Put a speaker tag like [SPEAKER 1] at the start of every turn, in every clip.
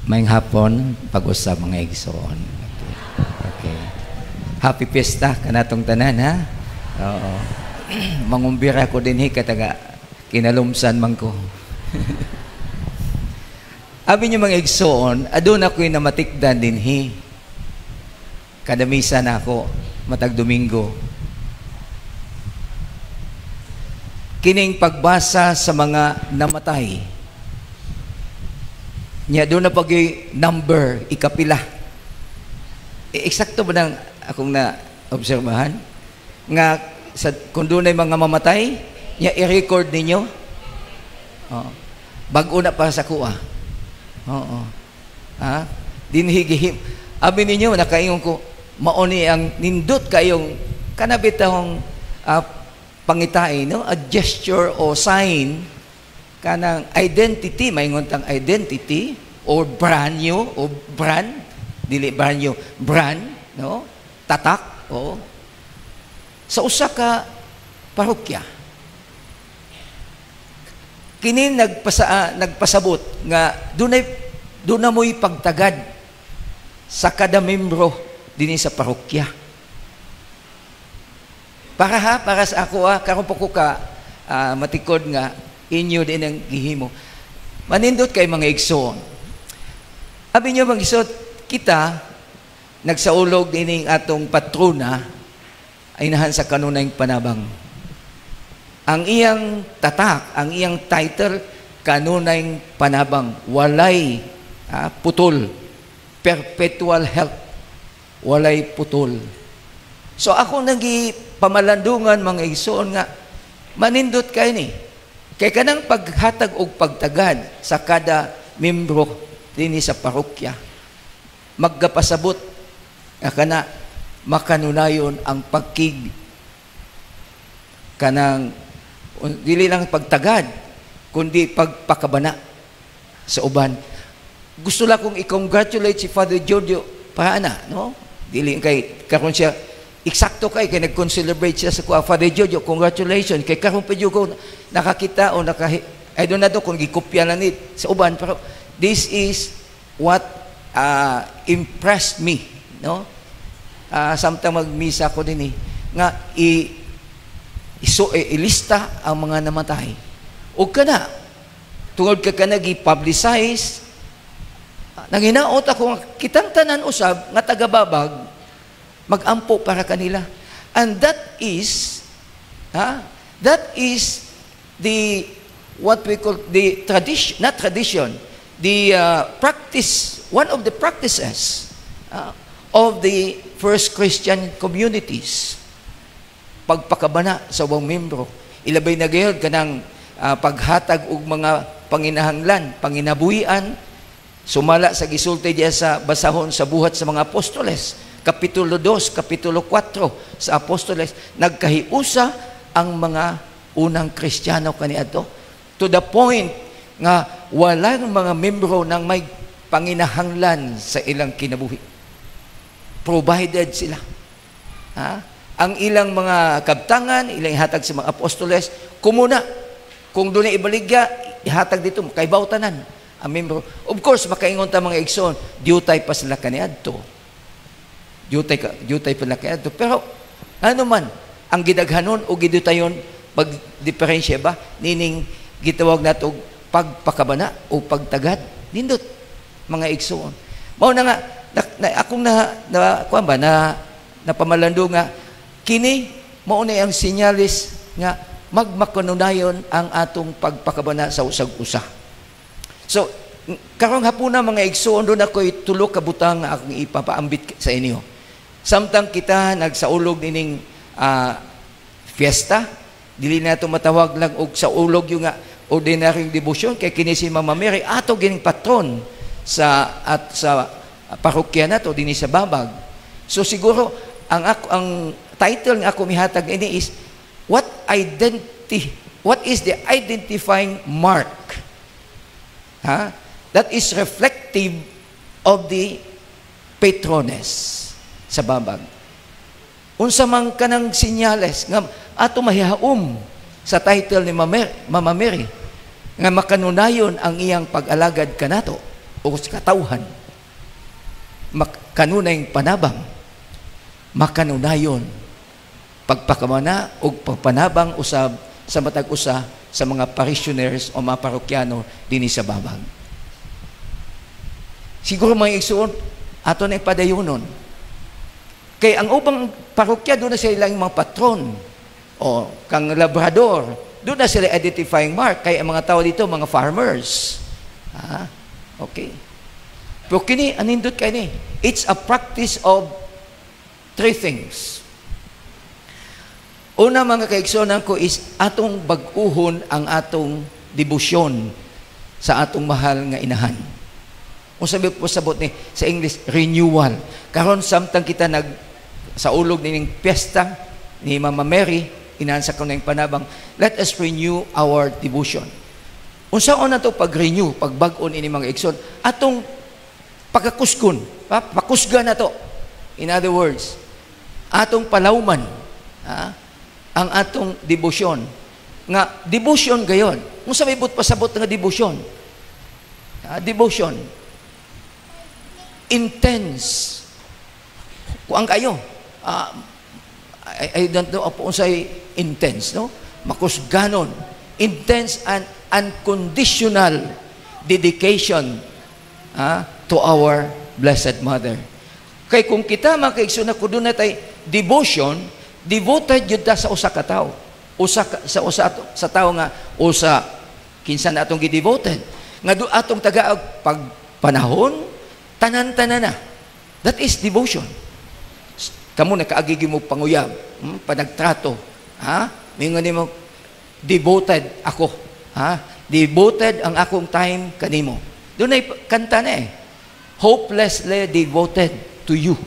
[SPEAKER 1] Maayong hapon, pag-usab, mga igsoon. Okay. Happy Fiesta kanatong tanan, ha. Oo. Mangumbira ko dinhi kay taga kinalumsan man ko. Abi niyo, mga igsoon, aduna ko'y namatikdan dinhi. Kada misa na ako, matag Domingo. Kining pagbasa sa mga namatay. Nya duna pag number, ikapila. E, eksakto ba nang akong na obserbahan? Nga sa kung dunay mga mamatay, nya i-record ninyo. Oh. Bag-o na para sa kuha. Oo. Ha? Dinhi gihim. Abi ninyo, nakaingon ko, mao ni ang nindot kayong kanabitahong pangitain, no? A gesture o sign kanang identity, maingon tang identity or brand new o brand, dili brand new, brand, no? Tatak, o sa usa ka parokya. Kini nagpasabot nga dunay mo'y pagtagad sa kada membro dinhi sa parokya. Para ha, para sa ako ha, karon pa ko ka matikod nga inyo din ang gihimo. Manindot kay, mga igsoon. Abi niyo, mga igsoon, kita nagsaulog dining atong patrona aynahan sa Kanunayng Panabang. Ang iyang tatak, ang iyang title, Kanunayng Panabang, walay putol, perpetual help, walay putol. So ako nagi pamalandungan, mga igsoon, nga manindot kay ni. Kay kanang paghatag og pagtagad sa kada membro dinhi sa parokya, maggapasabot nga kana makanunayon ang pagkig kanang dili lang pagtagad kundi pagpakabana sa uban. Gusto lang kong i-congratulate si Father Jojo para ana, no? Dili kay karon siya eksakto kay kay nag-celebrate siya sa kuha. Father Jojo, congratulations kay karon pa ko nakakita o naka, I don't know kung gikopya na ni sa uban, pero this is what impressed me, no? Samtang magmisa ko din eh, nga ilista ang mga namatay. O kana, tungod ka kana gi-publicize, nanginaot ako nga kitang tanan usab nga taga-Babag magampo para kanila. And that is, ha, that is the what we call the tradition, not tradition, the practice, one of the practices of the first Christian communities. Pagpakabana sa ubang membro. Ilabay na gayud kanang paghatag og mga panginahanglan, panginabuhian, sumala sa gisulti diya sa basahon sa Buhat sa mga Apostoles, Kapitulo 2, Kapitulo 4 sa Apostoles, nagkahiusa ang mga unang Kristiyano kaniadto to the point nga walang mga membro ng may panginahanglan sa ilang kinabuhi. Provided sila. Ha? Ang ilang mga kabtangan, ilang ihatag sa mga apostoles, kumuna. Kung doon ibaligya, ihatag dito, kay tanan ang membro. Of course, makaingon ta, mga igsoon, diutay pa sila kaniadto. Diutay pa sila kaniadto. Pero, ano man, ang gidaghanon o gidutayon, pag diferensya ba, nining gitawag nato pagpakabana o pagtagad, nindot, mga igsoon. Mao na nga, na akong na kuan ba, na napamalando nga, kini, mao na ang sinyalis nga magmakanunayon ang atong pagpakabana sa usag usa. So, karong hapuna, mga igsoon, duna ako'y tulo ka butang nga akong ipapaambit sa inyo. Samtang kita nagsaulog nining fiesta, dili na ito matawag lang og saulog yung nga ordinaryong debosyon kay kini si Mama Mary ato gining patron sa at sa parokya nato dinhi sa Babag. So siguro ang ako, ang title nga ako mihatag ini is what is the identifying mark, ha, that is reflective of the patroness sa Babag? Unsa man kanang sinyales nga ato mahihaom sa title ni Mama Mary nga makanunayon ang iyang pag-alagad kanato? o sa katawhan kanunay panabang, makanunayon pagpakamana o pagpanabang usab sa matag usa sa mga parishioners o mga parokyano dinhi sa Babag. Siguro, mga igsuon, ato na ipadayonon. Kay ang ubang parokya, duna na sila mga patron o kang labrador, duna na sila identifying mark kay ang mga tao dito mga farmers. Ah, okay. Pero kini anindot kay ni. It's a practice of three things. Una, mga kaigsuonan ko, is atong bag-uhon ang atong debosyon sa atong mahal nga inahan. Unsa may pasabot ni sa English, renewal. Karon samtang kita nag saulog nining piyesta ni Mama Mary, inahan sa kanunayng panabang, let us renew our devotion. Unsaon na to pag-renew, pagbag-on ini, mga igsoon? Atong pagkakuskon, pa, pakusga na to. In other words, atong palawman, ha, ang atong debosyon. Nga devotion gayon. Unsa may buot pasabot nga devotion? Ha, devotion. Intense. Kuang kayo. I don't know kung unsay intense, no? Makusganon. Intense and unconditional dedication to our Blessed Mother. Kay kung kita, mga kaigsoon, kung duna tay devotion, devoted jud ta sa usa ka tawo. Usa ka, sa usa ato, sa tawo nga usa kinsa na atong gi-devoted. Nga do atong tagaag pag panahon, tanan-tanan na. That is devotion. Kamo nakaagi mo panguyab, panagtrato, ha? Mingon nimo, "Devoted ako." Ha? "Devoted ang akong time kanimo." Dunay kanta na eh. "Hopelessly Devoted to You."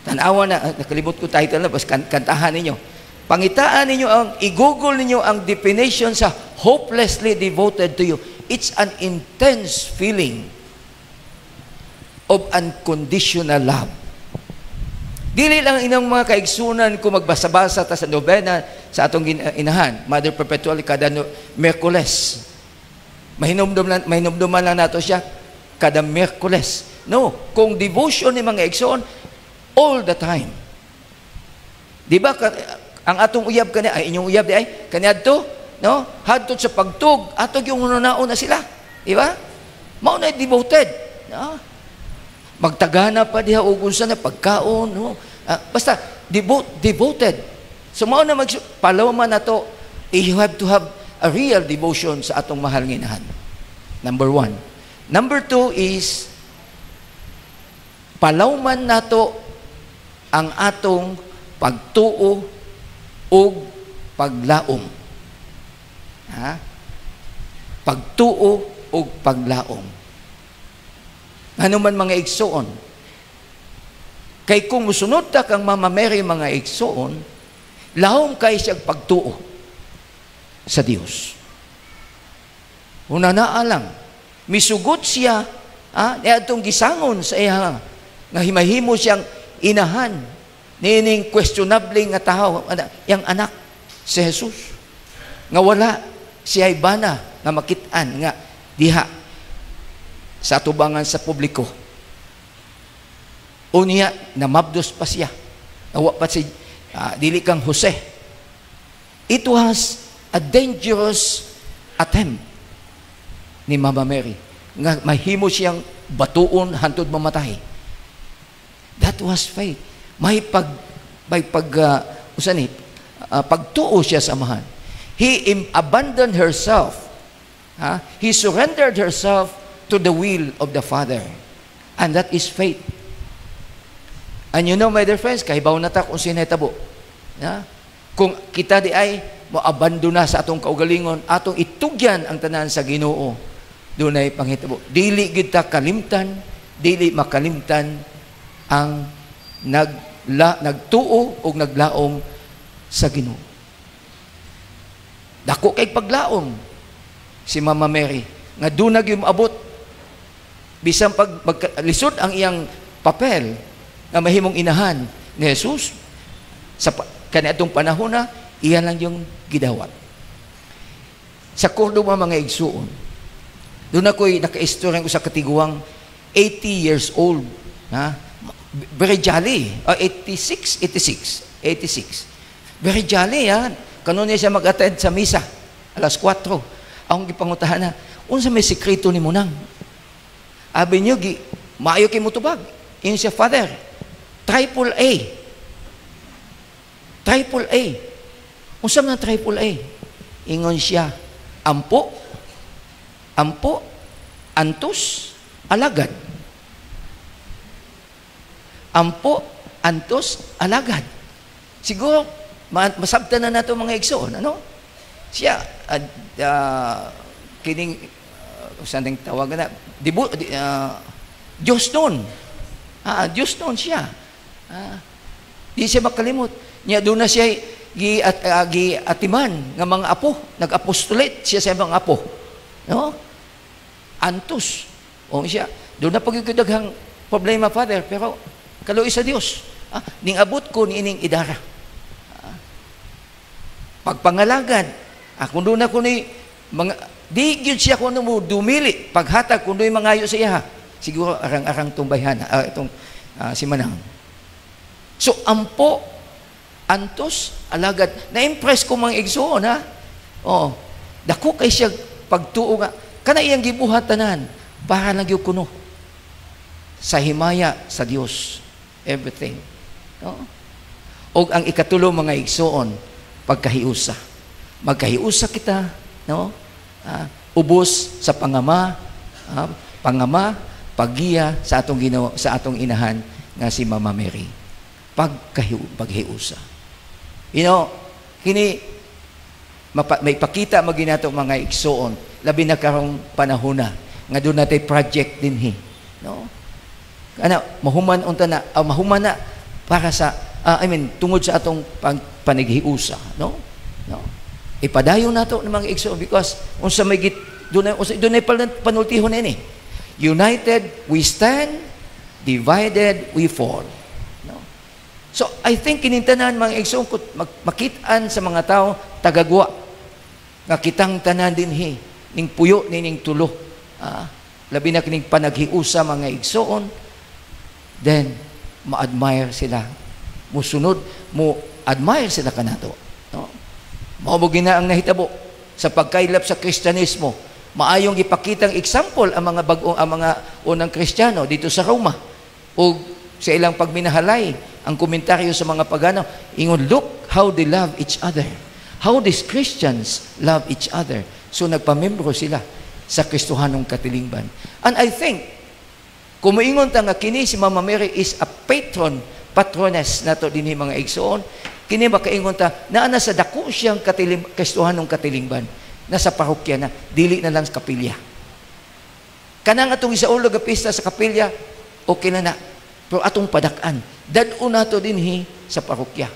[SPEAKER 1] Tanawa na, nakalimot ko title na, basta kantahan ninyo. Pangitaan ninyo ang, i-google ninyo ang definition sa "hopelessly devoted to you." It's an intense feeling of unconditional love. Dili lang inang, mga kaigsunan, kung magbasa-basa ta sa nobena sa atong inahan, Mother Perpetual, kada no, Miyerkules. Mahinumduman lang nato siya kada Miyerkules. No, kung devotion ni, mga igsoon, all the time. Di ba ang atong uyab kani ay inyong uyab di ay kaniadto, no? Hantod sa pagtug, ato yung naon na sila. Di ba? Mao na devoted, no? Magtagana pa diha og unsa na pagkaon, no? Basta devoted. So mao na mag palawman na to, you have to have a real devotion sa atong mahal nga inahan. Number one. Number two is palawman nato ang atong pagtuo ug paglaom. Ha? Pagtuo ug paglaom. Ano man, mga igsoon, kay kung musunod ta kang Mama Mary, mga igsoon, lahom kay siya pagtuo sa Dios. Una na lang, misugot siya, niadtong gisangon sa iya nga himahimo siyang inahan niining questionable nga tao, yang anak si Jesus nga wala siya bana nga makit-an nga diha sa tubangan sa publiko. Unya namabdos pa siya. Awa pa si dili kang Jose. It was a dangerous attempt ni Mama Mary nga mahimo siyang batuon hantod mamatay. That was faith. May pag usa ni pagtuo siya sa Amahan. He abandoned herself. Ha? He surrendered herself to the will of the Father. And that is faith. And you know, my dear friends, kahibaw na ta kung sinetabo. Ha? Kung kita di ay mo abandona sa atong kaugalingon, atong itugyan ang tanan sa Ginoo, dunay panghitabo. Dili gid ta kalimtan, dili makalimtan ang nagtuo o naglaom sa Ginoo. Dako kay paglaom si Mama Mary nga dunag yung abot bisan pag lisod ang iyang papel nga mahimong inahan ni Jesus sa kaniadtong panahon na iya lang yung gidawat. Sa Cordova, mga igsuon, Duna ko'y naka-istorya usa ka tiguang 80 years old, ha? Very jolly. 86, 86, 86. Very jolly, ha? Kanunay siya mag-attend sa misa, alas 4. Akong gipangutahan na, "Unsa may sekreto nimo, Nang? Abi niyo, gi, maayo kay motubag." Ingon siya, "Father, triple A. Triple A." "Unsa man triple A?" Ingon siya, "Ampo, ampo, antos, alagad. Ampo, antos, alagad." Siguro, masabtan na nato, mga igsoon, ano? Siya, kining, saan ding tawagan na, dibu, di, Diyos noon. Ah, Diyos noon siya. Ah, di siya makalimot. Nya duna siya gi at gi atiman nga mga apo, nag-apostolate siya sa mga apo. No? Antos. O siya, duna pag daghang problema, Father, pero kaluoy sa Dios. Ah, ning abot ko ni ining idara. Ah, pagpangalagad, ah, kung duna ko ni mga di gyud siya kuno mo dumili paghatag kung do'y mangayo sa iya. Siguro arang-arang tong bayhana, itong si Manang. So ampo, antos, alagad. Na-impress ko, mga igsoon, ha. Oh, dako kay siya pagtuo nga kana iyang gibuhat tanan para lang gyud kuno sa himaya sa Dios everything. No? Og ang ikatulo, mga igsoon, pagkahiusa. Magkahiusa kita, no? Ah, ubos sa pangama, pangama, paggiya sa atong Ginoo, sa atong inahan nga si Mama Mary. Paghiusa. Kini may pakita maginato, mga igsoon, labi na karong panahon na nga duna tay project dinhi, no? Ana mahuman unta na, mahuman na para sa I mean, tungod sa atong panighiusa, no? No, ipadayon nato ng mga igsoon because unsa may git dunay, unsa dunay panultihon ini: "United we stand, divided we fall," no? So I think kining tanan, mga igsoon, makit-an sa mga tao tagagwa nga kitang tanan dinhi ning puyo nining tulo, labi na kining panaghiusa, mga igsoon, then ma-admire sila, musunod, mo admire sila kanato, no? Mao mo gina ang nahitabo sa pagkaylap sa Kristyanismo. Maayong ipakitang example ang mga bag ang mga unang Kristiyano dito sa Roma ug sa ilang pagminahalay, ang komentaryo sa mga pagano, ingon, "Look how they love each other, how these Christians love each other." So nagpamembro sila sa Kristohanong katilingban. And I think kung moingon ta nga kini si Mama Mary is a patron, patroness nato dinhi, mga igsoon, kini makaingon ta naa na sa dako siyang Kristohanong katilingban, nasa parokya na, dili na lang sa kapilya. Kanang atong isaulog nga pista sa kapilya, okay na na. Pero atong padak-an, dad-on nato dinhi sa parokya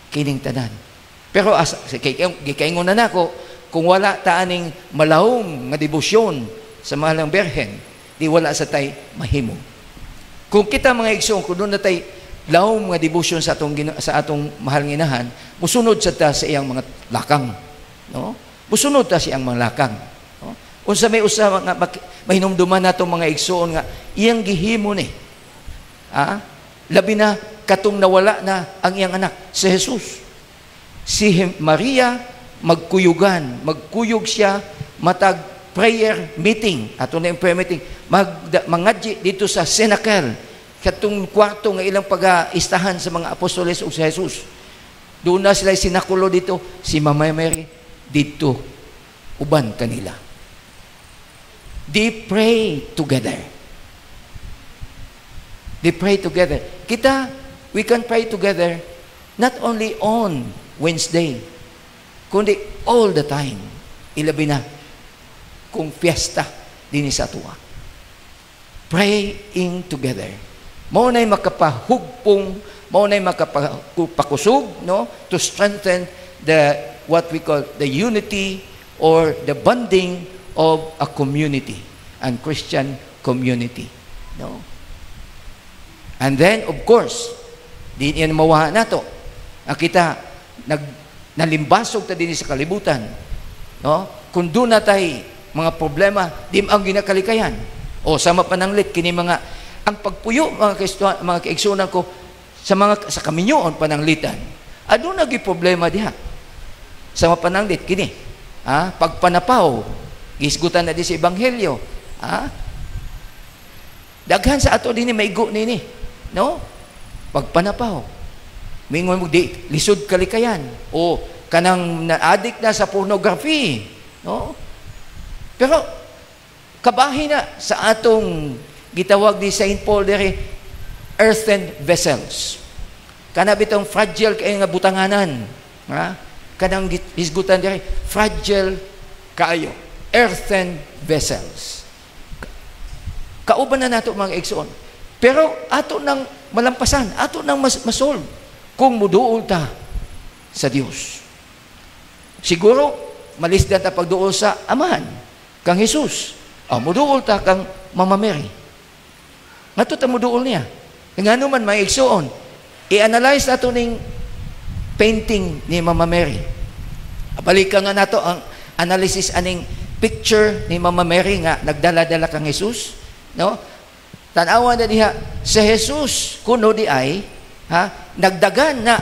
[SPEAKER 1] kining tanan. Pero as kay gikaingon na nako, kung wala ta aning malawom nga debosyon sa Mahal ng Berhen, di wala sa tay mahimo. Kung kita, mga igsoon, kung duna tay lawom nga debosyon sa atong mahal nga inahan, musunod sa ta sa iyang mga lakang, no? Musunod ta sa iyang mga lakang, no? Unsa may usa nga mahinumduman nato, mga igsoon, nga iyang gihimo ni, ah, labi na katong nawala na ang iyang anak si Jesus. Si Maria magkuyugan, magkuyog siya matag prayer meeting. Ato na yung prayer meeting, mangadji dito sa Cenacle, katong kwarto nga ilang pag-istahan sa mga apostoles ug sa Jesus. Duna sila sinakulo dito, si Mama Mary dito uban kanila. They pray together. They pray together. Kita, we can pray together not only on Wednesday, kundi all the time. Ilabi na kung fiesta dinhi sa atoa. Praying together. Mao na'y makapahugpong, mao na'y makapakusog, no? To strengthen the what we call the unity or the bonding of a community and Christian community. No? And then, of course, di yan mawaha nato. Ang kita, nalimbasog ta din sa kalibutan. No? Kung duna tay Mga problema di ang ginakalikayan. O sama pananglit kini mga ang pagpuyo, mga Kristo, mga kaigsunan ko, sa mga sa kaminyoon pananglitan. Aduna gyud problema diha. Sama pananglit kini. Ha? Pagpanapaw, gisgutan na di sa ebanghelyo. Ha? Daghan sa ato dinhi maigo nini, no? Pagpanapaw. Mingon mo di lisod kalikayan o kanang na-addict na sa pornography, no? Pero kabahin na sa atong gitawag ni Saint Paul diri, earthen vessels. Kana bitong fragile kay nga butanganan, ha? Kanang hisgutan diri, fragile kaayo, earthen vessels. Kauban na nato, mga igsoon. Pero ato nang malampasan, ato nang masolve kung muduol ta sa Dios. Siguro malisdan ta pagduol sa Amahan, kang Jesus. O, muduol ta kang Mama Mary. Ngadto ta muduol niya. Ngano man, mga igsoon, i-analyze nato ning painting ni Mama Mary. Balikan nga nato ang analysis aning picture ni Mama Mary nga nagdala-dala kang Jesus, no? Tan-awa na diha si Jesus kuno di ay, ha, nagdagan na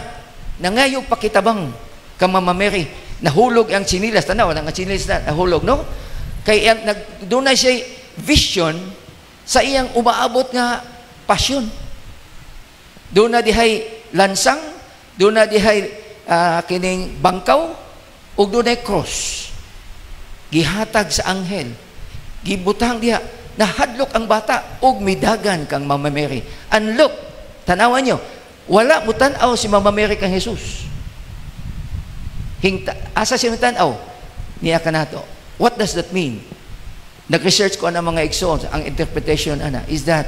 [SPEAKER 1] nangayo pakitabang kang Mama Mary. Nahulog ang sinilas, tanawa nga sinilas na nahulog, no? Kay ang nag dunay siya vision sa iyang umaabot nga pasyon. Duna dihay lansang, duna dihay kining bangkaw, ug dunay cross. Gihatag sa anghel. Gibutang diha, nahadlok ang bata ug midagan kang Mama Mary. And look, tanawan nyo, wala mo tan-aw si Mama Mary kang Jesus. Hingta, asa siya tan-aw? Niya kanato. What does that mean? Nag-research ko ang mga igsoon, ang interpretation ana is that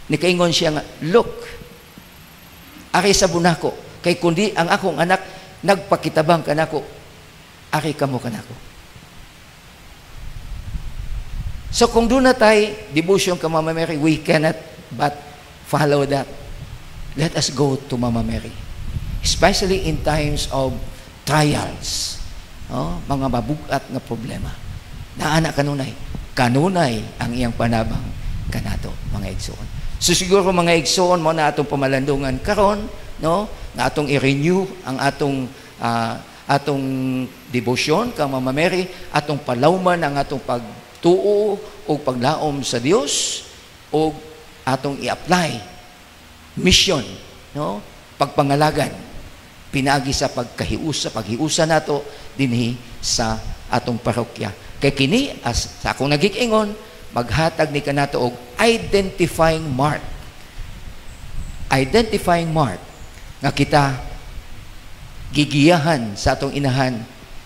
[SPEAKER 1] nikaingon siya nga, "Look, ari sa bunako, kay kundi ang akong anak nagpakitabang kanako, ari kamo kanako." So kung duna tay devotion ka Mama Mary, we cannot but follow that. Let us go to Mama Mary. Especially in times of trials. No? Mga mabugat nga problema. Naana kanunay. Kanunay ang iyang panabang kanato, mga igsoon. So siguro, mga igsoon, mo na atong pamalandungan karon, no? Nga atong i-renew ang atong debosyon kang Mama Mary, atong palawman ang atong pagtuo o paglaom sa Dios o atong i-apply mission, no? Pagpangalagan pinaagi sa pagkahiusa, paghiusa nato dinhi sa atong parokya. Kay kini, as sa akong nagikingon, maghatag ni kanato og identifying mark. Identifying mark nga kita gigiyahan sa atong inahan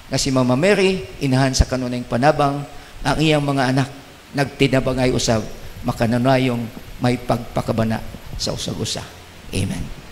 [SPEAKER 1] nga si Mama Mary, inahan sa kanunayng panabang, ang iyang mga anak nagtinabangay usab, makanunayong may pagpakabana sa usag-usa. Amen.